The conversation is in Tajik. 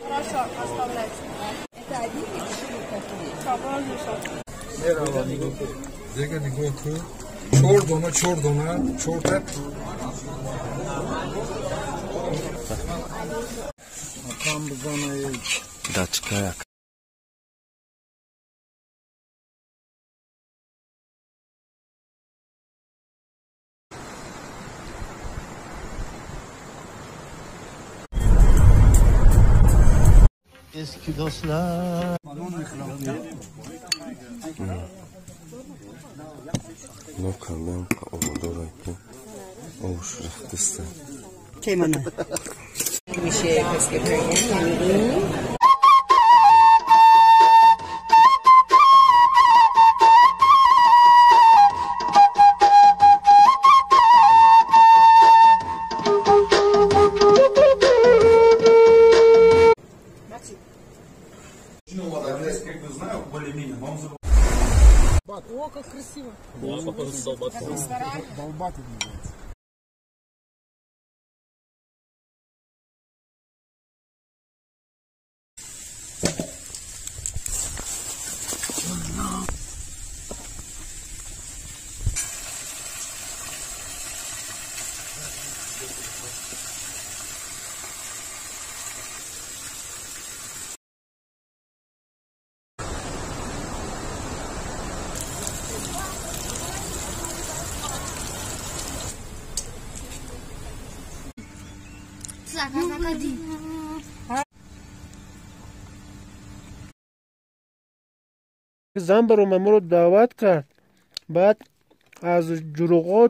Хорошо, оставляйте. Это один или чор дона, чор дона, чорта. Дачка. Eski dostlar. Но кардам ободора ки овш рехтиста. میشه یعنی این. О, как красиво. Да, похоже на долбат. Долбат называется. Зан баромад, моро даъват кард, баъд аз ҷуруғот.